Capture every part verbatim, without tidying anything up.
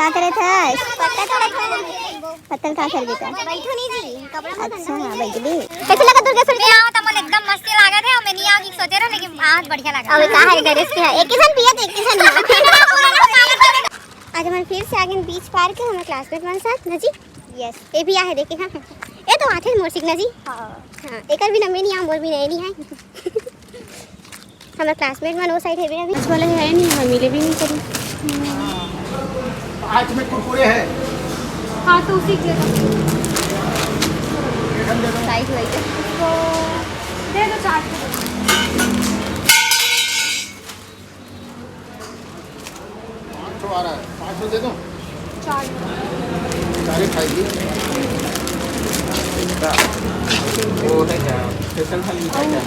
का करत हस? पत्तल तोड़त हन। पत्तल का करबे का? बैठो नहीं जी, कपड़ा मत अच्छा, हाँ, बैठ ले। कैसे लगा दुर्गेश्वरी? मैं आओ त मोला एकदम मस्त लागत हे, अउ मैं नहीं आओ कि सोचे रहो, लेकिन आज बढ़िया लगा। अबे का है, ड्रेस के है, एक ही सन पिया थे, एक ही सन। आज हमन फिर से आगे बीच पार्क के, हमर क्लासमेट मन साथ ना जी। यस, ये भी आहे देखे, हाँ, ये तो आथे मोर सीखना जी। हाँ। हाँ, एकर बिना मैं नहीं आऊँ, मोर बिना ये नहीं है। हमर क्लासमेट मन वो साइड हेबे अभी। आज वाला है नहीं, हम मिले भी नहीं करी। आज में कुरकुरे है। हाँ, तो उसी के दे दो। साइज वही है। तो दे दो चार। पाँच सौ आ रहा है, पाँच सौ दे दो। चार। चार ही खाएगी। वो है क्या? स्पेशल थाली है क्या?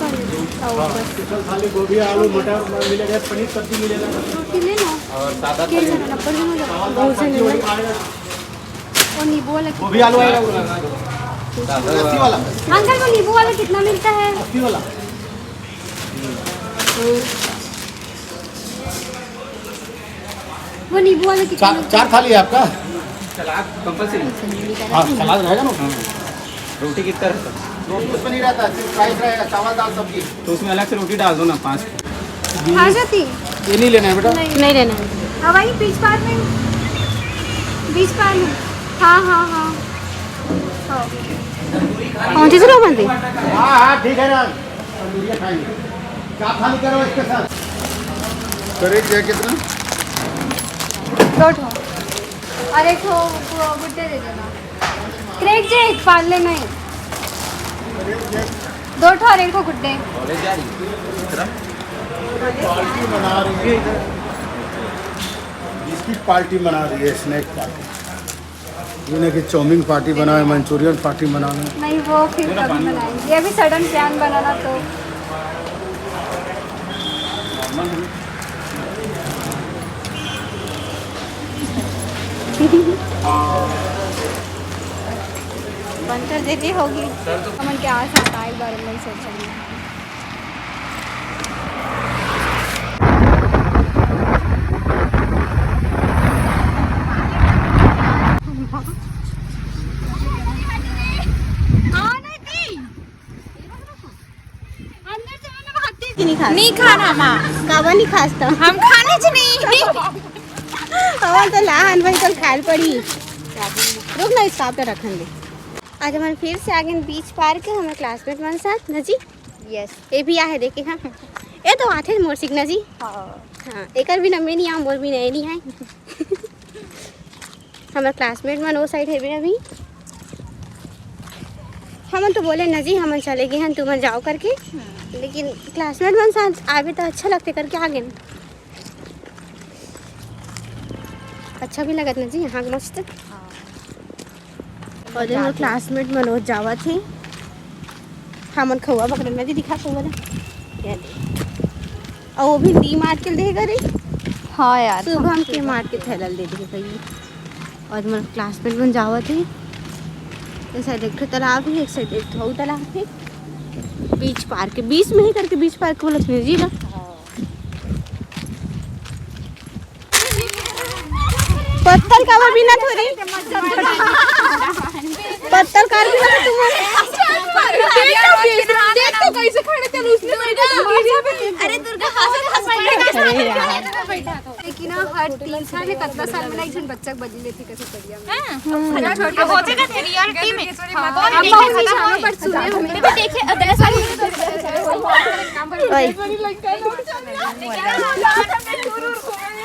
हाँ, स्पेशल थाली, गोभी, आलू, मटर मिलेगा, पनीर सब्जी मिलेगा। रोटी ले लो। और सादा थाली। चावल, सब्जी, वही आएगा। और नींबू वाला गोभी, आलू आएगा। लस्सी वाला। अंकल, वो नींबू वाला कितना मिलता है? लस्सी वाला। वो नींबू वाला कितना चार, मिलता चार है? थाली है आपका? Salad compulsory. हाँ, सलाद रहेगा ना। हाँ। रोटी कितना रहता है? रोटी उसमें नहीं रहता, सिर्फ राइस रहेगा, चावल, दाल, सब्जी। तो उसमें अलग से रोटी डाल दो ना, पाँच। आ जाती। ये नहीं लेना है बेटा। नहीं लेना है। हाँ भाई, बीच पार्क में, बीच पार्क में। हाँ, हाँ, हाँ। हाँ। पहुँचे से लोग बनते? हाँ, हाँ, ठीक है ना। तंदूरिया खाएंगे। क्या खाली करो इसके साथ? करेक्ट है कितना? दो ठो। और एक ठो वो गुड्डे दे देना। करेक्ट जे, एक पार्ले नहीं। दो ठो और एक ठो गुड्डे। पार्टी मना रही है। इसकी पार्टी मना रही है, स्नैक पार्टी। ये ना कि चाउमीन पार्टी बनावे, मंचूरियन पार्टी बनावे। नहीं, वो फिर कभी बनाएंगे। ये अभी सडन प्लान बना ना तो। बंद कर देती होगी। हमन के आस आता एक बार नहीं सोचा। नहीं खाना माँ। काबर नहीं खास तो? हम खाने च नहीं। हमन तो लहान भाई, कल खाए ल पड़ी। रुक ना, इसका आप रखन दे। आज हमन फिर से आगे बीच पार्क के, हमर क्लासमेट मन साथ ना जी। यस, ये भी आहे देखे, हाँ। ये तो आथे मोर सीखना जी। हाँ। हाँ, एकर बिना मैं नहीं आऊँ, मोर बिना ये नहीं आए। हमर क्लासमेट मन वो साइड हेबे अभी। हमन तो बोले ना जी, हमन चले गए हन, तुमन जाओ करके। हम्म। लेकिन क्लासमेट मन साथ आबे तो अच्छा लगते करके आ गए। अच्छा भी लगत ना जी, यहाँ के मस्त। हाँ। और जो क्लासमेट मन वो जावत हे, हमन खउआ पकड़न में दिखा खउआ ला। ये दे। और वो भी डी मार्ट के दे करे। हाँ यार। शुभम के मार्ट के थैला दे दे भाई। और मोर क्लासमेट मन जावत हे। एक साइड एक ठो तालाब हे, एक साइड एक ठो तालाब हे। बीच पार्क, बीच में ही करके बीच पार्क बोलत हे जी ना। पत्तल काबर बिनत हो रे? पत्तल काबर बिनत हो तुम? देख तो, देख तो कैसे खड़े थे उसने। अरे दुर्गा, हंस, हंस, अरे यार। लेकिन ना, हर तीन साल में, कितना साल में ना, एक झन बच्चा बदल लेती, कैसे बढ़िया में। हाँ। अब छोटे अब हो जाएगा तेरी रियलिटी में। हाँ। अब बहुत नहीं जानो, पर सुने हो मेरे। देखिए, अगले साल। ओए।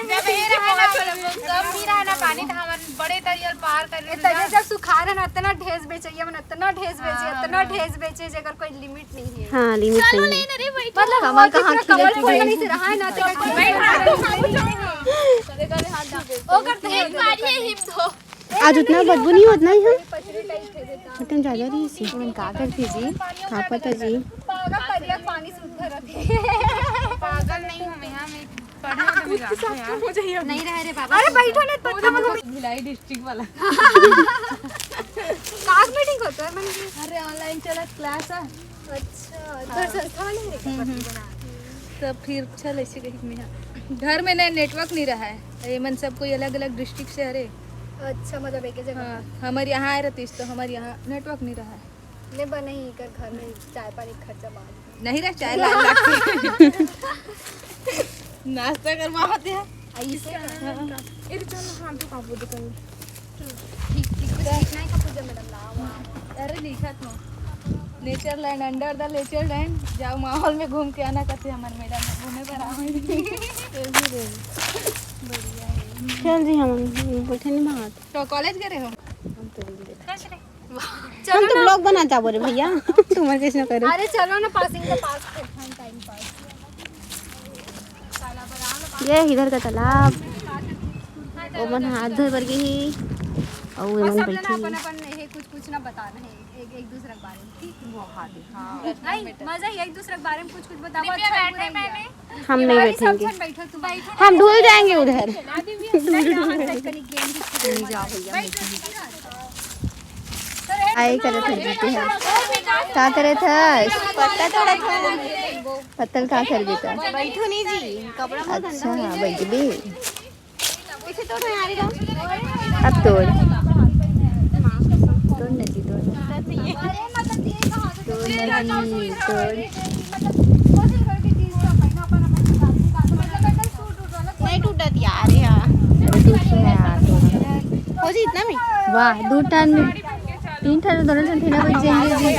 जब ये रहा ना, जब भी रहा ना पानी, तो हमन बड़े तरिया ल पार कर रहे थे। जब सुखार है ना, इतना ढेस बेचे, ये मन इतना ढेस बेचे, हाँ, इतना हाँ। ढेस बेचे, जेकर कोई लिमिट नहीं है। हाँ, लिमिट चलो नहीं है। लेना रे भाई। मतलब, कमल वो कहाँ जितना खिले कमल तू? कोई नहीं से रहा है ना, तो बैठ रहा है। ओकर तो एक बार ये हिम दो। आज उतना बदबू नहीं होत ना यहाँ? पचरी टाइप दे देता। एकदम ज्यादा रही इसी। तुम का करती जी? का पता जी? पागल करिया पानी से उद्धार रखे। पागल नहीं हूँ मैं, यहाँ मैं पढ़े में भी जाते हैं यार। नहीं रहे रे बाबा। अरे बैठो ना, पत्ता मत। भिलाई डिस्ट्रिक्ट वाला। काग मीटिंग होता है मन की। अरे ऑनलाइन चलत क्लास है। अच्छा, घर संस्था वाले हैं। हम्म, हम्म। तो फिर चल ऐसे कहीं में। घर में ना नेटवर्क नहीं रहा है, ये मन सब कोई अलग अलग डिस्ट्रिक्ट से हरे। अच्छा, मतलब एक ही जगह। हाँ, हमारे यहाँ आए रहतीस तो हमारे यहाँ नेटवर्क नहीं रहा है। नहीं बने ही कर घर में चाय पानी खर्चा मार। नहीं रहा, चाय ला ला के। नाश्ता करवा होते हैं। ऐसे ए, चल, हम तो काबू दे कहीं। ठीक, ठीक, कुछ लिखना है का पूजा मैडम? लाओ, आओ। अरे लिखत हो, नेचरलैंड, under the natureland। जाओ माहौल में घूम के आना, कहते हमारे मैडम घूमे पर आओ। बढ़िया है। चल जी, हम बैठे नहीं बात। तो कॉलेज गए रहे हो? हम तो ब्लॉग बना चाहबो रे भैया। तुम कैसे करो? अरे चलो ना, पासिंग के पास फिर हम टाइम पास। ये इधर का तालाब, वो मन हाथ धोए बर गे ही, और वो बस मन अपन बैठी अपन ही। अपन ये कुछ कुछ ना बताना है एक, एक दूसरे के बारे में, ठीक? वो हाँ, हाँ। नहीं, मजा ही एक दूसरे के बारे में कुछ कुछ बताओ, अच्छा बुरा ही है। हम नहीं बैठेंगे। हम ढूल जाएंगे उधर। आए करे थे जीते हैं। का करे थे? पत्ता तोड़ा था। पत्तल का कर देता? बैठो नहीं जी, कपड़ा बहुत गंदा हो गया। बैठ भी। इसे तोड़ यार, इधर। अब तोड़। तोड़ नदी, तोड़। तोड़ नदी, तोड़। नहीं टूटत यार, यार। अरे टूटत है यार, तोड़। हो जी, इतना में? वाह, दो टन में, तीन टन में दोनों जन थे ना, बच जाएंगे जी।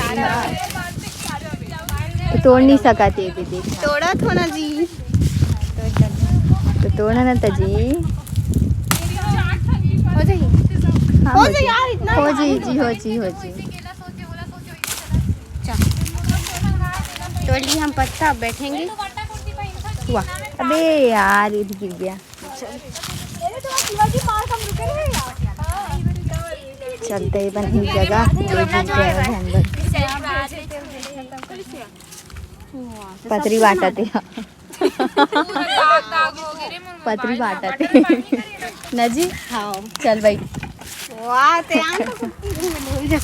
तो तोड़ नहीं सका थे दीदी। तोड़ा थो ना जी। तो तोड़ा ना था जी। हो जाई। हाँ, हो हो जाई जाई। यार, इतना हो जाई जी, हो जाई, हो जाई। चल। तोड़ ली हम पत्ता, अब बैठेंगे। वाह, अबे यार, ये भी गिर गया। चलते ही बनी जगह, ये भी गया ध्यान रख। पतरी बाटा थे। पतरी बाटा थे। ना जी? हाँ। चल भाई। वाह, ते आन तो कुत्ती घूम लो।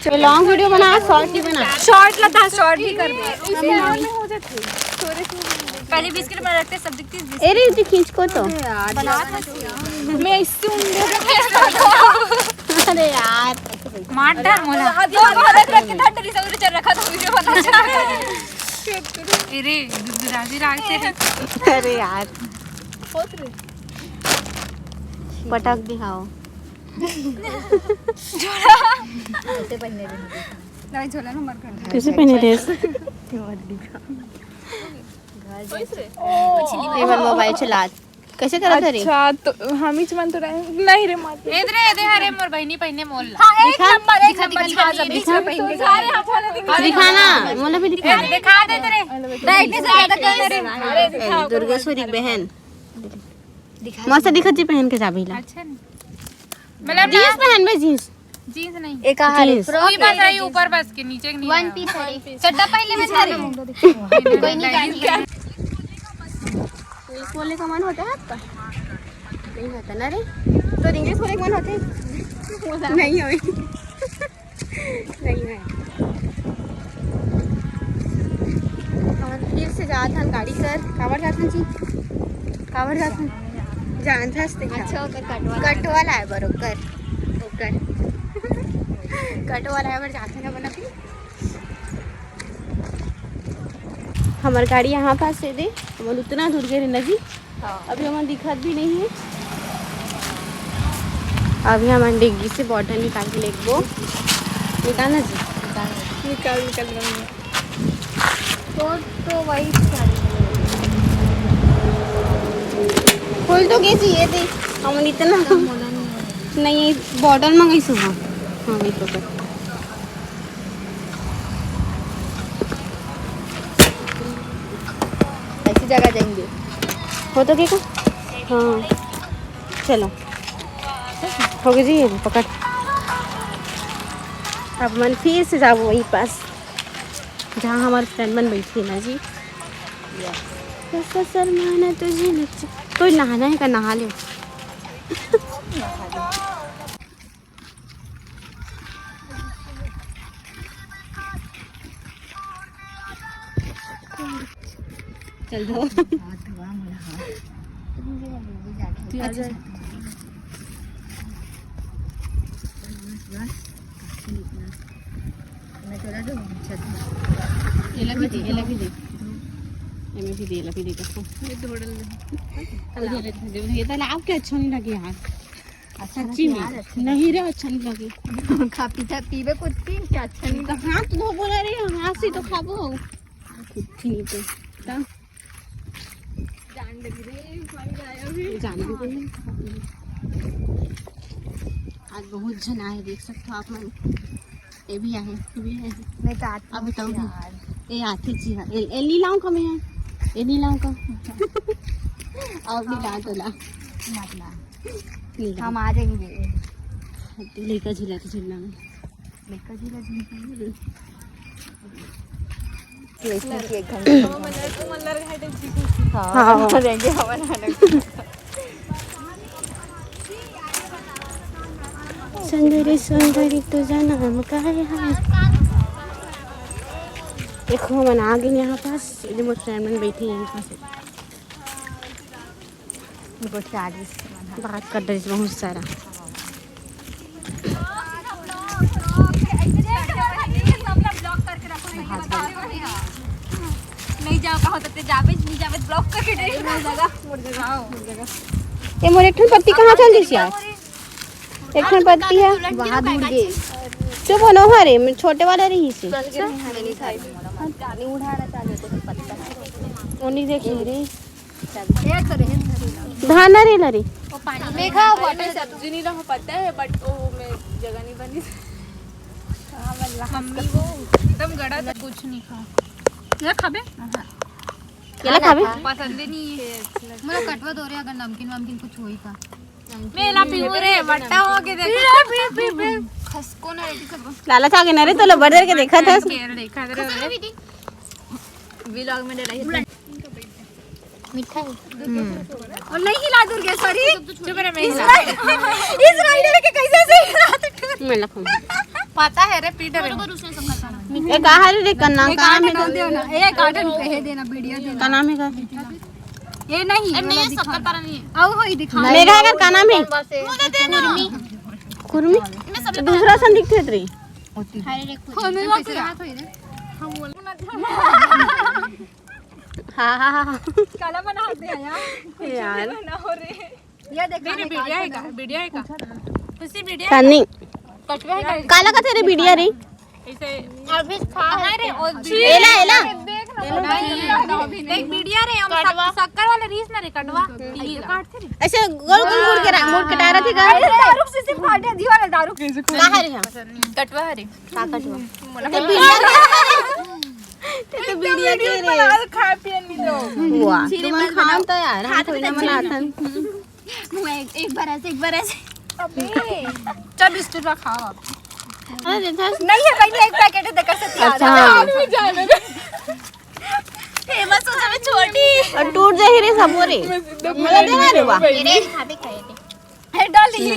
चलो, लॉन्ग वीडियो बना, शॉर्ट ही बना। शॉर्ट लता, शॉर्ट ही कर दे। पहले बीस किलो में रखते, सब दिखती है। अरे, तू खींच को तो। बना था। मैं इससे उम्मीद अरे यार। मार डाल मोला। हाथ में हाथ रख के डंडा से उधर चल रखा था, वीडियो बना चला। अरे, गुदगुदाजी राग से। अरे यार। पटक दिखाओ। नहीं, झोला नंबर कर। कैसे पहने ड्रेस? ये बार मोबाइल चला। कैसे करत हरे? अच्छा, तो हम ही मन तो रहे नहीं रे माता। ए दे रे, ए दे, अरे मोर बहिनी पहिने मोल ला। हाँ, एक नंबर, एक नंबर। दिखा, दिखा, दिखा, दिखा। दिखा ना, मोला भी दिखा। ए, दिखा दे तेरे। राइट से ज्यादा कर दे रे। अरे, दिखा। दुर्गेश्वरी बहन। मस्त दिखत जी पहन के जाबे ला। अच्छा नहीं। मतलब जींस पहनबे, जींस। जींस नहीं। एक हारे जींस। फ्रॉक वही बस रही ऊपर, बस के नीचे के नहीं वन है। पीस है। चड्डा पहले में सारे। कोई नहीं, इंग्लिश बोलने का मन होता है आपका? नहीं होता ना रे। तो इंग्लिश बोलने का मन होता है? नहीं हो। नहीं है। हमन फिर से जात हन गाड़ी कर। काबर जात हन जी? काबर जात हन? जानथस ते का? अच्छा, ओकर कटवा। कटवा लाए बर ओकर। ओकर। कटवा लाए बर जात हन अपन अभी। हमर गाड़ी यहाँ पास से दे, हमन उतना दूर गे रहे ना जी। हाँ। अभी हमन दिखत भी नहीं है। अभी हमन डिग्गी से बॉटल निकाल के लेगबो। निकाल ना जी। निकाल, निकाल, निकाल। तो, तो वही साड़ी। खोल तो कैसी ये दे। हमन इतना नहीं, बॉटल मंगाई सुबह। हाँ, वही पकड़। ऐसी जगह जाएंगे। हो तो क्या? हाँ, चलो, हो गई जी, ये पकड़। अब मन फिर से जाबो वही पास, जहाँ हमारे फ्रेंड मन बैठी है ना जी। कैसा शर्माना तुझे नच-, कोई नहाना है का? नहा ले। चल दो। हाथ धोआ मोला, हाथ। तू आ जा। मैं चला जाऊँ छत में। ये लगी दे, ये लगी दे। ये मैं भी दे, लगी दे, देखो। ये तो बड़ा लगी। ये तो ना, आपके अच्छा नहीं लगे यार। अच्छा सच्ची नहीं में। यार, अच्छा नहीं रे, अच्छा नहीं लगे। खा पीता पीबे कुछ पी, क्या अच्छा नहीं लगे। हाँ, तू वो बोला रे, हाँ, से तो खाबो। कुछ नहीं तो। तब जान लगी रे, पानी आया भी। जान लगी। आज बहुत झन आए, देख सकते हो आप मन। ये भी आए, ये भी आए। मैं तो आती अब हूँ बताओ भी। यार। ये आती जी हाँ। ये, ये नी लाऊं का मैं? ये नी लाऊं का? अब नी ला तो ला। मत ला। नी ला। हम आ जाएंगे। तू लेकर झूला के झूलना में। लेकर झूला झूलना। तो ऐसे कि एक घंटे हाँ, हाँ। हाँ। रहेंगे हवा ना लगे। सुंदरी सुंदरी तुझं नाम काय आहे? देखो, हमन आ गए यहाँ पास। ये मोर फ्रेंड मन बैठी है यहाँ पास। गोठियारिस। बात कर रही बहुत सारा। नहीं जाओ, कहो तो ते जाबे, नहीं जाबे, block करके दे। ये मोर एक ठन पत्ती कहाँ चल दिस यार? एक ठन पत्ती है। वहाँ दूर गे। चुप हो, नो हरे, मैं छोटे वाला रही से। वो नहीं देखी रे। धान रे लरी। मेघा, water सब्जी नहीं रहा, पता है, but वो मैं जगह नहीं बनी। मम्मी वो एकदम गड़ा था, कुछ नहीं खा। ये खाबे? केला खाबे? पसंद ही नहीं है। मोला कटवा दो रे, अगर नमकीन वमकीन कुछ होई का। मेला पीऊ रे, बट्टा हो के देख। पी, पी, पी, पी। खसको ना रेडी सब। लालच आ गया ना रे, तो लो बर्गर के देखा था। केर देखा था रे। Vlog में डलाई। मीठा है। और नहीं हिला दुर्गेश्वरी। चुप रह, मैं हिला। इस राइडर के कैसे से हिला? मैं लखूं। पता है रे, पीटर है। ये कहाँ रे, कन्ना? कहाँ में? दे देना। ए, garden पे है, देना, वीडियो देना। का नाम है का? ये नहीं, ये वाला नहीं, दिखा। शक्कर पारा नहीं है। आओ, हो, ये दिखा। मेरा अगर का नाम है? मुझे दे दो। कुर्मी। कुर्मी? तो दूसरा सन दिखते रे। अरे रे, कुर्मी। फोन में कैसे हाथ हो रे? हम बोल। हाँ, हाँ, हाँ। काला बना दे यार। यार। ना हो रे। ये देखो, मेरे बिटिया है का? बिटिया है का? खुशी बिटिया है का? सन्नी। कटवा है का? काला का तेरे बिटिया रे? इसे अभी खा है रे, और एला, एला। देख बिटिया रे, हम शक-, शक्कर वाला रीस ना रे, कटवा। ये काट थे रे। ऐसे गोल गोल मुड़ के रा-, मुड़ के टारा थे का? अरे दारू से सिर्फ फाटे दी वाला दारू। कहाँ रे हम? कटवा रे। का कटवा? ते बिटिया के रे। ते बिटिया के रे। खा पिए नहीं दो। वाह, तुमन खान तो यार, हम थोड़ी ना मनाथन। मुँह एक, एक बार ऐसे, एक बार ऐसे। अबे। चल बिस्कुट ला खाओ आप। अरे देखा। नहीं है भाई, एक पैकेट है, देखा से अच्छा। फेमस हो जावे छोटी। और टूट जाही रे सबो रे। मला देना रे बा। ये रे, खा भी खाए थे। ए, डाली। ए,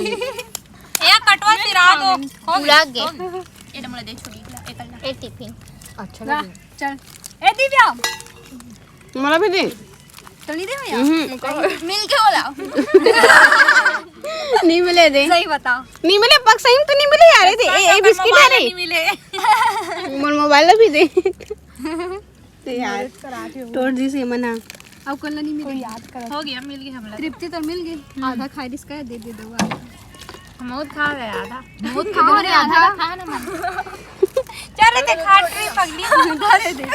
कटवा सिरा दो। हो गया, पूरा गे। हो गया। ये तो मला दे छोटी, एकल ना। ए, टिफिन। अच्छा ला, लगे। चल। ए, दिव्या। मला भी दे। चल, नहीं दे भैया। हम्म। मिल के बोला। नहीं मिले दे। सही बता। नहीं मिले, पक सही में तो नहीं मिले यार। ए, ए, ए, बिस्किट है रे। नहीं मिले। मोर मोबाइल भी दे। ते यार, तोड़ दी से मना। अब कल नहीं मिली। याद कर। हो गया, मिल गई हमला। तृप्ति तो मिल गई। हम्म। आधा खा रिस का दे दे दो। हम बहुत खा गए आधा। बहुत खा रहे आधा। खा ना मन। चल रे, ते खा रे पगली। दे दे।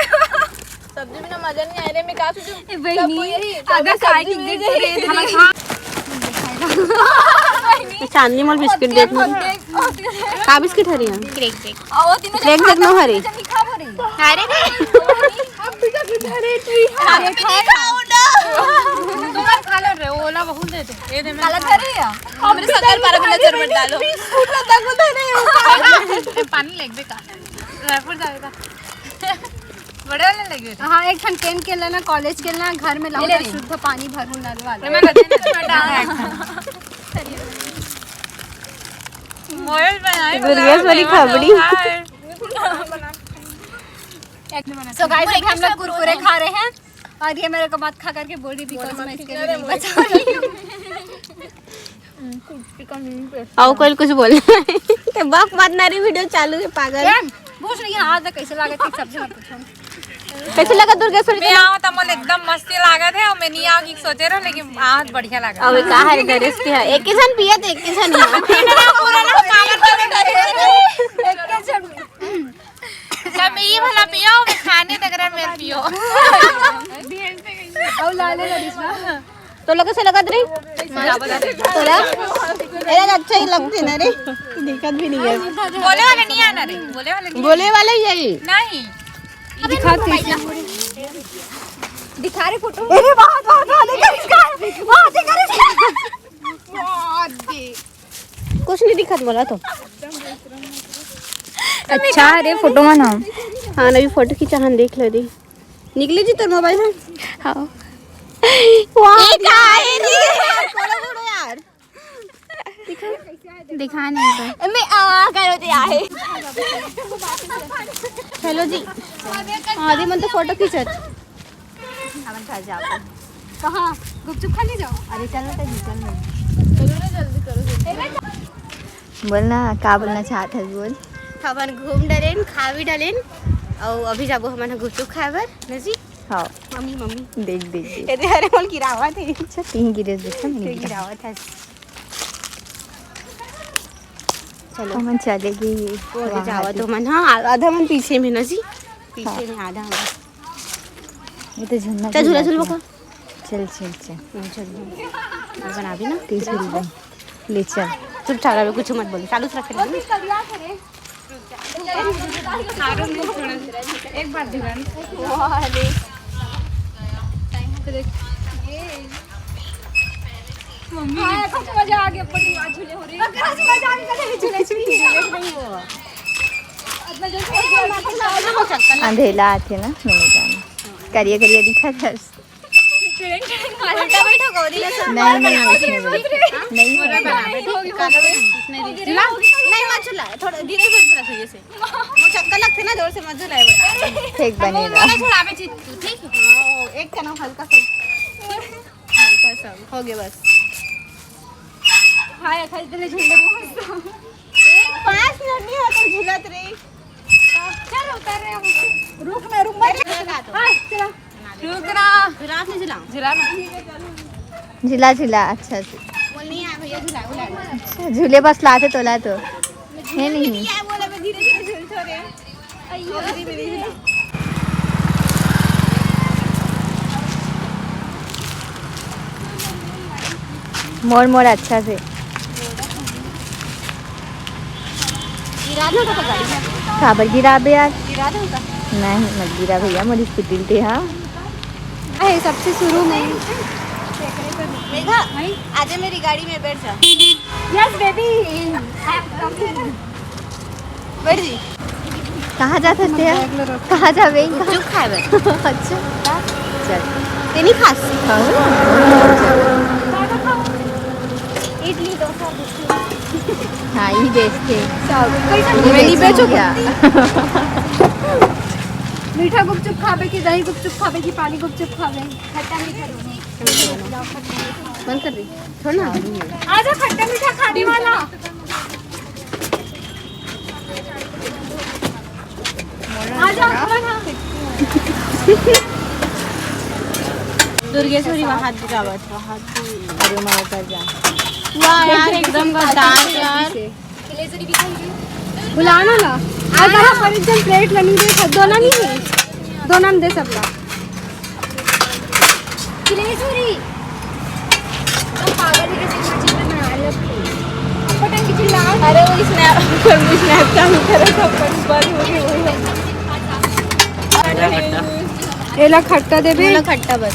सब्जी बिना मजा नहीं आए रे, मैं का सोचूं? ए, बहनी, सब यही, आधा सब खाए सब्जी की मिल देख गई। रे, हमें खा। चांदनी मोल बिस्किट देख। का बिस्किट हरी है? क्रेक देख। आ, वो तीनों क्रेक जन देख नो हरी। जन खा रही। अरे रे। अब भी तो कुछ हरे ट्री है। अरे खाओ ना। तुम खा लो रे, ओला बहुत दे दे। ये दे, मैं काला खा धरे या? हमरे शक्कर पारा में नजर मत डालो। बिस्कुट ला तक धरे हो। ए, पानी लेके बेटा। रायपुर जावेगा। बड़े वाले लगे थे। हाँ, एक ठन केन के लेना, कॉलेज के लेना, घर में लाओ ले ले। शुद्ध पानी भरू नल वाला। मैं नदी में बैठा हूँ। मोबाइल बनाए गुड़िया वाली खबड़ी। So guys, अभी हम लोग कुरकुरे खा रहे हैं। और ये मेरे को मत खा करके बोल रही, बिकॉज मैं इसके लिए नहीं बचा रही हूँ। अउ कोई कुछ बोल। ते बक मत ना रे, वीडियो चालू हे पागल। कुछ नहीं, हाथ कैसे लागत हे, सबसे मत पूछो। कैसे लगा दुर्गेश्वरी? मैं आओ त मोला एकदम मस्ती लागत हे, अउ मैं नहीं आओ कि सोचे रहो, लेकिन आज बढ़िया लगा। अबे का है, ड्रेस के है, एक ही झन पिए त एक ही झन। जब मैं ये वाला पियो, मैं खाने तक रह मैं पियो। अउ लाले लगिस ना। तोला कैसे लगत रही? तोला? एला अच्छा ही लगथे ना रे। दिखत भी नहीं है। बोले वाला नहीं आना रे, बोले वाला नहीं। बोले वाला ही है ये। नहीं। दिखा, दिखा रे फोटो। अरे वाह, वाह, वाह, देखा इसका। वाह, देखा इसका। वाह, दे। कुछ नहीं दिखत बोला तो। अच्छा रे फोटो में ना। हाँ, अभी फोटो खींचा, हाँ, देख ले दी। निकले जी तोर मोबाइल में। हाँ। वाह, एक आए रे। फोटो, फोटो यार। दिखा नहीं तो। मैं आ करो ते आए। चलो जी। हाँ, अभी मन तो फोटो खींचत। हमन घर जाओ। कहाँ? गुपचुप खाने जाओ। अरे चल ना, चल, चल ना। चलो ना, जल्दी करो, जल्दी। बोल ना, का बोलना चाहत हस, बोल। हमन घूम डरेन, खा भी डरेन, अउ अभी जाबो हमन ह गुपचुप खाए बर, न जी? हाँ। Mummy, mummy. देख, देख, देख। अरे, अरे, मोल गिरावत हे। अच्छा, तीन गिरे देखो, मैंने ते गिरा। गिरावत हे। चलो। हमन चले गए। वो आगे वहाँ जावत पे। हमन, हाँ, आधा मन पीछे में न जी, पीछे हाँ। में आधा मन। ये तो झूलना चल, झूला झूला झूलबो थी। का? चल, चल, चल। हाँ, चल, चल। बना भी ना। तीस रुपये। ले चल। चुप, चारा में कुछ मत बोल, चालू से रख ले। एक बार ध्यान। मम्मी। हाँ, कुछ मजा आ गया, बड़ी आवाज झूले हो रही है। मजा आ गया, झूले, झूले, झूले। अंधेला आथे ना, मैंने जाना। करिया करिया दिखा था। उल्टा बैठो गौरी। नहीं, नहीं, उसमें बैठो। नहीं, नहीं, नहीं। नहीं, मत चला, थोड़ा धीरे से चला, धीरे से। वो चक्कर लगथे ना, जोर से मत चलाए बेटा। ठीक बनेगा। मना छुड़ावे जी तू, ठीक है? हाँ, एक कना हल्का सा। हल्का सा, हो गया बस। हाँ, खाली तेरे झूले में हंसता। एक पाँच मिनट नहीं होता झूलत रे। चल, उतर रहे हैं हम। रुक ना, रुक मत। हाँ, चला। रुक ना। झुला से झुला। झुला ना। झुला, झुला, अच्छा से। वो नहीं आया भैया, झुला, झुला। अच्छा, झूले बस लाते तोला तो। है नहीं। क्या बोला, मैं धीरे धीरे झूल तो रहे। मोड़, मोड़ अच्छा से। गिरा दो तो गाड़ी में। काबर गिराबे यार? गिरा दो का? नहीं, मत गिरा भैया, मोर स्कूटी ते हा। अरे, सबसे शुरू में। मेघा, आजा मेरी गाड़ी में बैठ जा। Yes, baby, I am coming. बैठ जी। कहाँ जात हस तेहा? कहाँ जाबे? गुपचुप खाए बर। अच्छा। चल। ते नहीं खास? खाऊंगा। इडली, डोसा, गुपचुप। हाँ, ये बेचते। सब। मैं नहीं बेचो क्या? मीठा गुपचुप खाबे कि दही गुपचुप खाबे कि पानी गुपचुप खाबे? खट्टा मीठा दोनों। बंद कर दे। छोड़ ना। आजा खट्टा मीठा खाने वाला। आजा, आजा। दुर्गेश्वरी वहां जावत, वहां। अरे, मैं उतर जा। वाह यार, एकदम गद्दार यार। बुलाना ना। आज हम पर एक जन प्लेट ला नहीं दे, दोना नहीं है। दोना में दे सबला। खिलेश्वरी, तुम पागल ही कैसे मछली में बना रहे हो? पटंग की चिल्ला। अरे वो स्नैप, वो स्नैप चालू करो तो अपन बंद हो गई वो। एला खट्टा देबे? मोला खट्टा बस।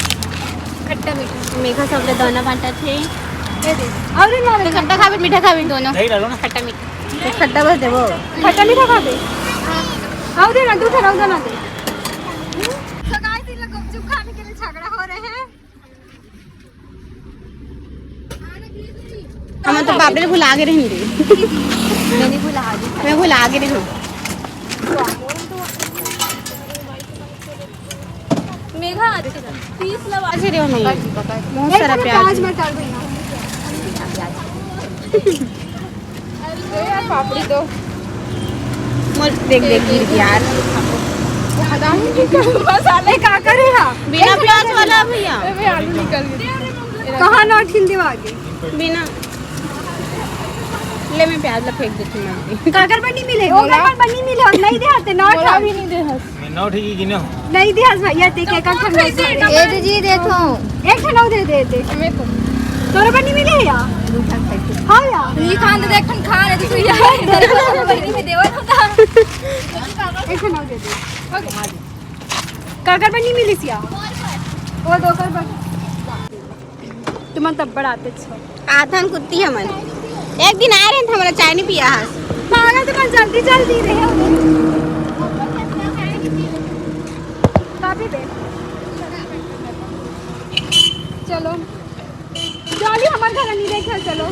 खट्टा मीठा। मेघा सबले दोना बांटा थे। ये दे। अरे ना तो रे। खट्टा खाबे, मीठा खाबे? दोनों। दही डालो ना। खट्टा मीठा। तो खट्टा बस देबो। खट्टा मीठा खाबे? हाँ। आओ दे ना, तू ठहराओ दे ना दे। तो गाइस, इन लोग गुपचुप खाने के लिए झगड़ा हो रहे हैं। हम तो बाप रे भुला के रहेंगे। मैंने भुला दी। मैं भुला के रहूँ। मेघा, पीस लगा। आज रे नहीं, बहुत सारा प्याज। प्याज मत डाल भैया। अरे यार, पापड़ी दो। मोर देख, देख, गिर गया यार। मसाले का करे हा? बिना प्याज वाला भैया। अरे, आलू निकल गया। कहाँ नौ ठिन दीवा आगे? बिना। ले, मैं प्याज ला फेंक देती हूँ। काकर बनी मिले, ओकर बनी मिले, और नहीं दे आते, नौ ठा। भी नहीं दे। नौ ठे की गिने हो? नहीं दिया भैया, देख, एक ठन ए दीदी, देखो। एक ठन और दे देते। तोरा बनी मिले या? हाँ या। ये खान दे, एक ठन खा ले, तू या। बनी में देवा था। एक ठन और दे दे। काकर बनी मिली सिया? वो दो कर बनी। तुमन तब बड़ आते छो। आथन कुत्ती हमन। एक दिन आए रहे, हमला चाय नहीं पिया हस। पागल, तुमन जल्दी जल्दी रहे हो। काफी देर। चलो। जल्दी हमारे घर नहीं देखे, चलो।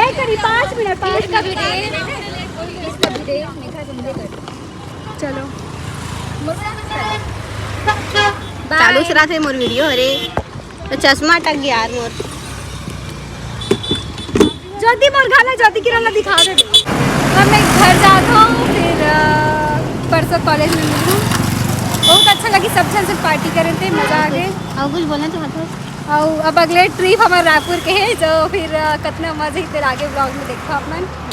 एक करी पाँच मिनट, पाँच मिनट। चलो। चालू से रहा थे मोर वीडियो, अरे। तो चश्मा अटक गया यार मोर। ज्योति मोर घर ला, ज्योति किरण ला दिखा दे। अब मैं घर जाता हूँ, फिर, अ, परसों कॉलेज में मिलूँ। बहुत अच्छा लगी, सब झन से पार्टी करे थे, मजा आ गए। और कुछ बोलना चाहते हो? और अब अगले ट्रिप हमारे रायपुर के है, जो फिर, अ, कितना मजा ही, फिर आगे ब्लॉग में देखो आप मन।